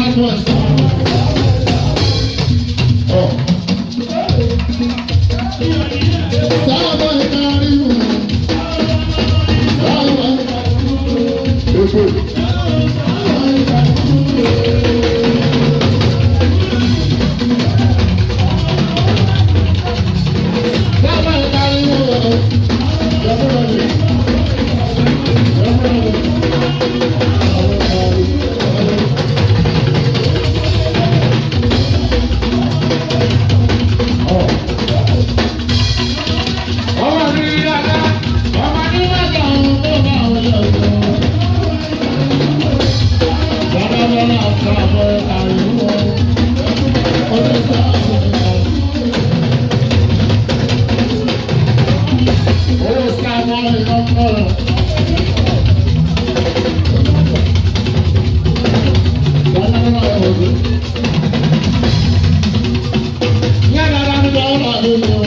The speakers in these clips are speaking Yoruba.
Southwest. Oh. Sábà kárí o. Sábà gbogbo. Sábà kárí o. Yọ̀bọ̀lọ̀ yọ̀bọ̀lọ̀. Ọmọ mi dada, ọmọ ní wájà òun tó bá òun lọ sọ. Bàbá bàbá sábọ̀ àrùn ọdún sábọ̀ àrùn. Owó sábọ̀ ìkọ̀kọ̀. Bàbá bàbá ọ̀dọ́. Yàrá mi lọ́wọ́ lọ́wọ́.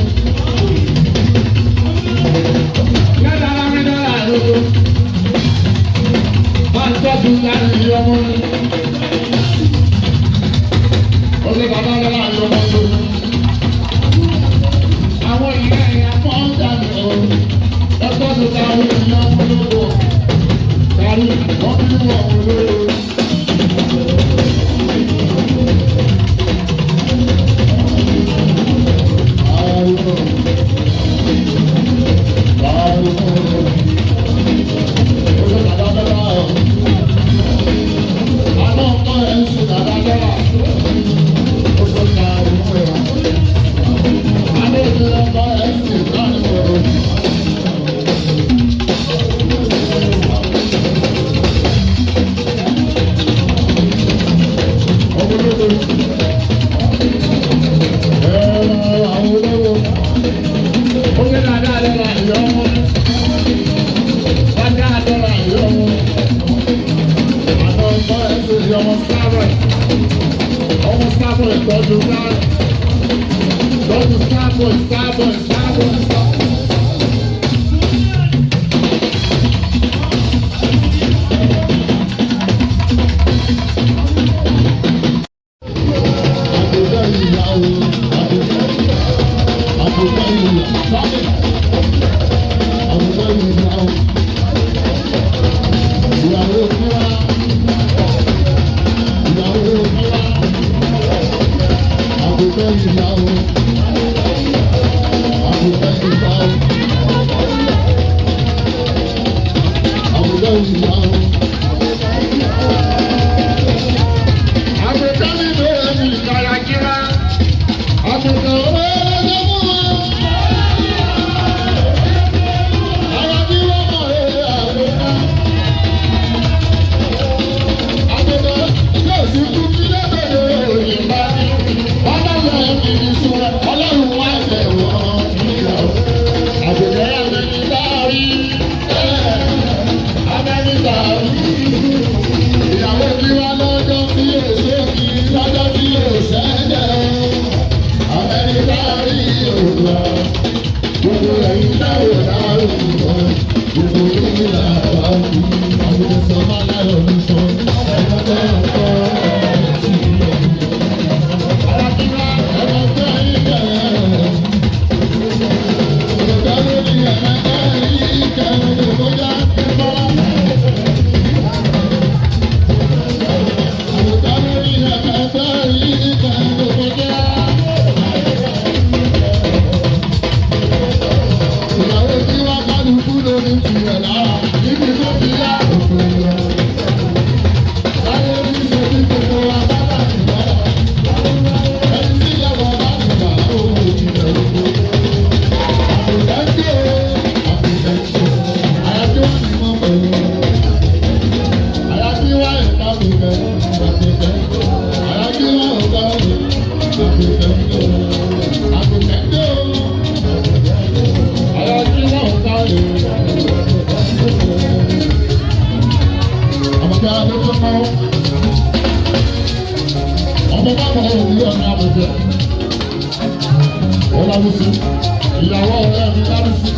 Ìyàwó ọ̀rẹ́ mi lárúsí.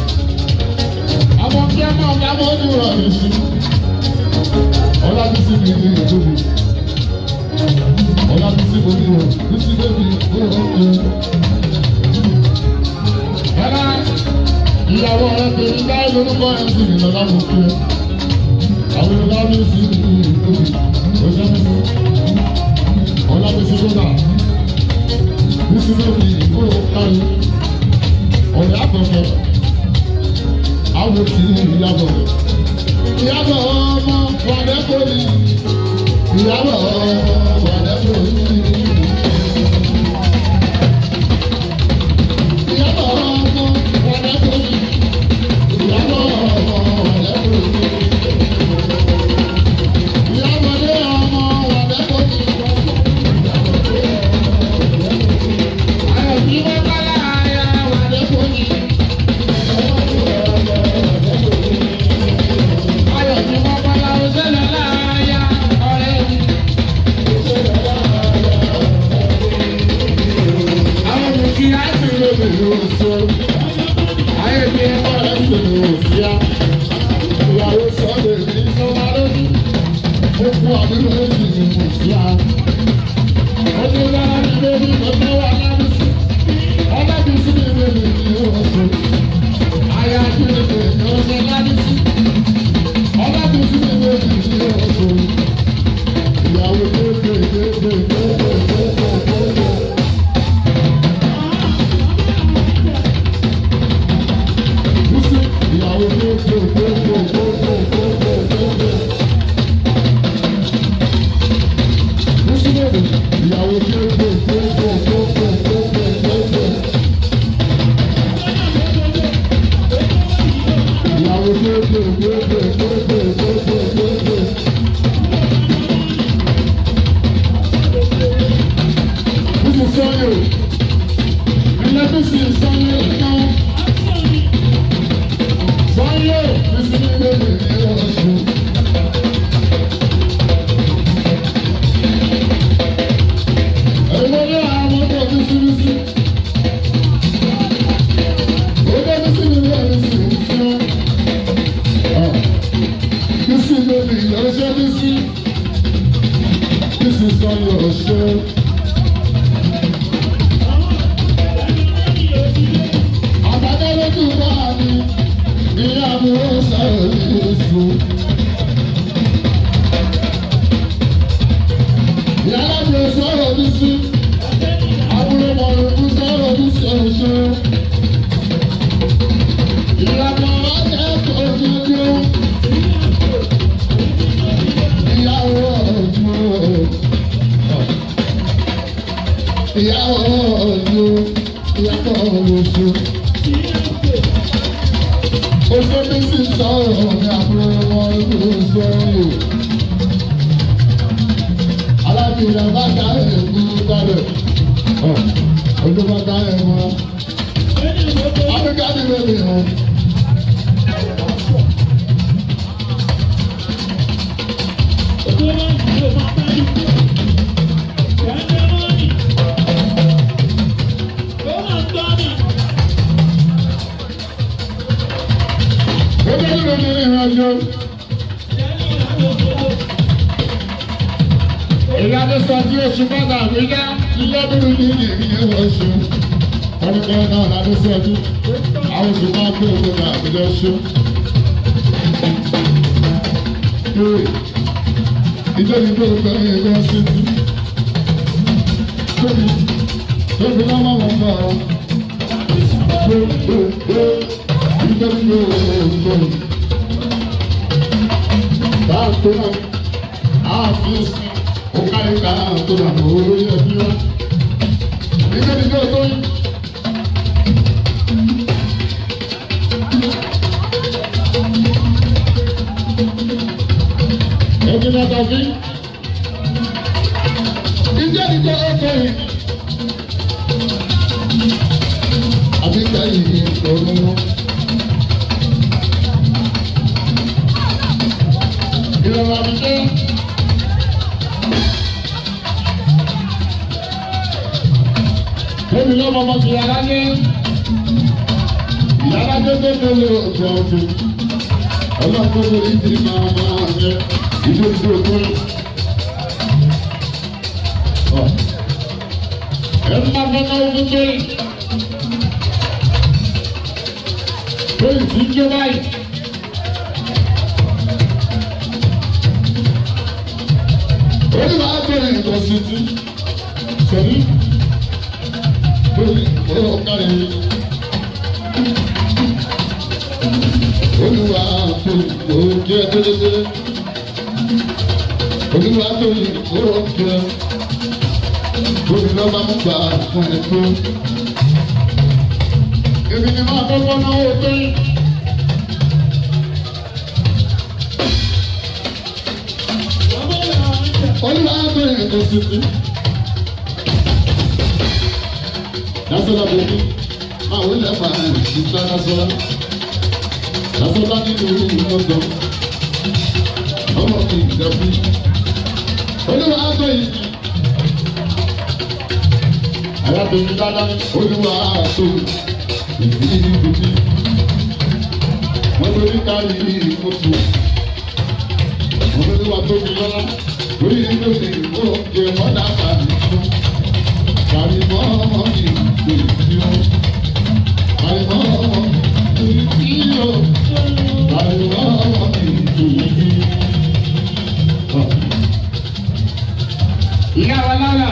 Àwọn kí ẹ máa bá mọ́ ní ìrọ̀lẹ́ sí. Ọlábísí mi ní ìdúró. Ojú. Bàbá ìyàwó ọ̀rẹ́ tèmi báyìí lórúkọ ẹ̀ sì ní lọ́lá mo kú. Àwọn ọlọ́run sì ní ìlú òṣèlú. Ọlábísí gbọ́dọ̀. Bísí lórí ìlú kárí. Ọ̀rẹ́ àbọ̀bọ̀. Àwọn tí ìyàbọ̀. Ìyàbọ̀ ọmọ wàdẹ́kọ̀ọ́lì. Ìyàbọ̀ ọmọ wàdẹ́kọ̀ọ́lì. Ìyàbọ̀ ọmọ wàdẹ́kọ̀ọ́lì. Ìyàbọ̀ ọmọ wàdẹ́kọ̀ọ́lì. Ìyàbọ̀dé ọmọ wàdẹ́kọ̀ọ́lì. Ayọ̀ tí wọ́n bá lára wàdẹ́kọ̀ọ́lì. Ayọ̀ tí wọ́n bá lára ṣẹlẹ̀ láàyà ọ̀rẹ́ mi. Àwọn òkè àti lóde yóò sọ. Ayé mi ọ̀rẹ́ mi ò sí á. Ìyàwó sọ́dọ̀ èmi sọ́wọ́ lójú. Ó kú àdúgbò sì ní mò sí á. Ọdún lára ní lórí ọjọ́ wa lábísí. Ọlábísí ní lórí mi yóò sọ. Ayé àdúgbò mi ò sọ lábísí. Ọlábísí ní lórí mi yóò sọ. Ìyàwó kéékèèké. Bísí ìyàwó kéékèèké. Bísí bèbè ìyàwó kéékèèké. Ìyàwó kéékèèké. Bísí sọ́yò. Ilé bísí sọ́yò náà. Sọ́yò bísí bèbè ìyàwó sùn. Ẹ̀wọ́n àwọn ọmọ bísí bísí. Ó dé bísí bísí bísí bísí. Bísí bèbè ìyàwó bísí. Bísí sọ́yò ọ̀ṣẹ́. Àbájá lójú bá mi, ìyá mi ó sọ̀rọ̀ èso. Ìyá mi ó sọ̀rọ̀ bí sí, àbúrò mọ̀rùkú sọ̀rọ̀ bí sí ọ̀ṣun. Ìyá mi wá jẹ́ ojú. Ìyàwó ọ̀dùn. Ìyàwó ọ̀dùn. Ìyàwó ọ̀dùn. Oṣù mi sì sọ̀rọ̀ ní àbúrò wọn ló sọ̀rọ̀. Alábìyàn bá dá ẹ̀kú dálẹ̀. Ojú bá dá ẹ̀mọ́. Áfíríkà ti lè hàn. Ó dé nínú ní ìrìnàjò. Ìlànà sọ tí oṣù bàtà mi dá ilé dúró ní ìrìn oṣù. Ọdún kan náà ládé sí ọdún. Àwọn oṣù máa ń gbé oṣù náà àbílẹ̀ oṣù. Ìjọ ní gbogbo pẹ̀lú ẹgbẹ́ sí ti. Tóbi tóbi lọ́wọ́ wọn bọ̀ ọ́. Ìjọ ní gbogbo báàtò náà ààfin òkàlẹ́kà tó nà lórí ẹbí wa. Ìjọ ní gbogbo yìí. Ẹbí náà tàbí. Ìjọ ní gbogbo yìí. Àbíkẹ́ yìí lọ́rùn wọn. Ìrọ̀rùn àbíkẹ́. Lóbi lọ́mọ ọmọ ti yàrá ní. Yàrá tó tó tó lé ọjọ́ ọdún. Ọlọ́run tó lórí ti máa máa yẹ ìdó ìdó tó. Ẹ máa fẹ́ náwó fún Tóyìn. Tóyìn tí ń jó báyìí. Olúwa bẹ̀rẹ̀ ìtọ́sí tí sọ̀rí lórí ọ̀kàrẹ̀. Olúwa tó òkè délédélé. Olúwa tó òkè. Olúwa bá mú gbà fún ẹ tó. Èmi ni máa kọ́kọ́ náwó tó yín. Olúwa tó ìtọ́sí tí. Dasola bomi, máa wọlé máa ṣiṣẹ́ Dasola. Dasola nínú ìlọ́dọ̀, ọmọ mi ìdàbí. Olúwa tó yìí. Arábìnrin dáadáa, Olúwa tó ìdí ìbùdí. Wọ́n tó ní kárí ìmọ̀tò. Olúwa tó mi lọ́lá. Orí ìlú mi ò jẹ mọ́dà tàbí fún. Kàrímọ́ mi kò sí o. Kàrímọ́ mi kò sí o. Kàrímọ́ mi kò sí o. Ìyá wa lára.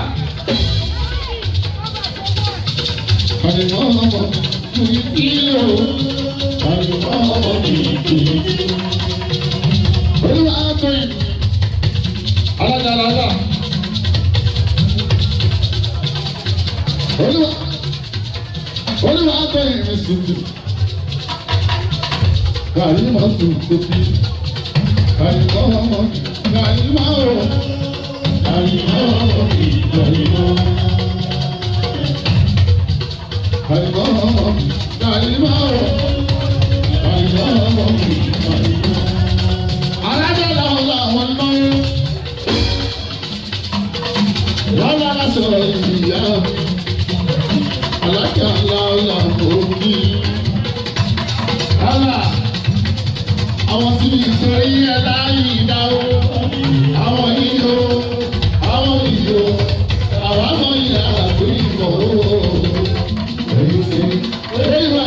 Kàrímọ́ mi kò sí o. Kàrímọ́ mi kò sí o. Olúwa tó yìí. Alájà alájà. Olúwa Olúwa tó yìí mi sùn jù. Kàrímọ́ sùn kò sí. Kàrímọ́ kàrímọ́ o. Kàrímọ́ kàrímọ́. Kàrímọ́ kàrímọ́ o. Kàrímọ́ kàrímọ́. Alájọ làwọn làwọn náwó. Lọ́la lásán ìyá mi. Alájà làwọn òbí. Lára. Àwọn tí ìtorí ẹ̀ láyé ìdáwó. Àwọn yìí o, àwọn yìí o, àwọn àmọ́ ìyá àti ìmọ̀ o. Èyí sì, èyí wà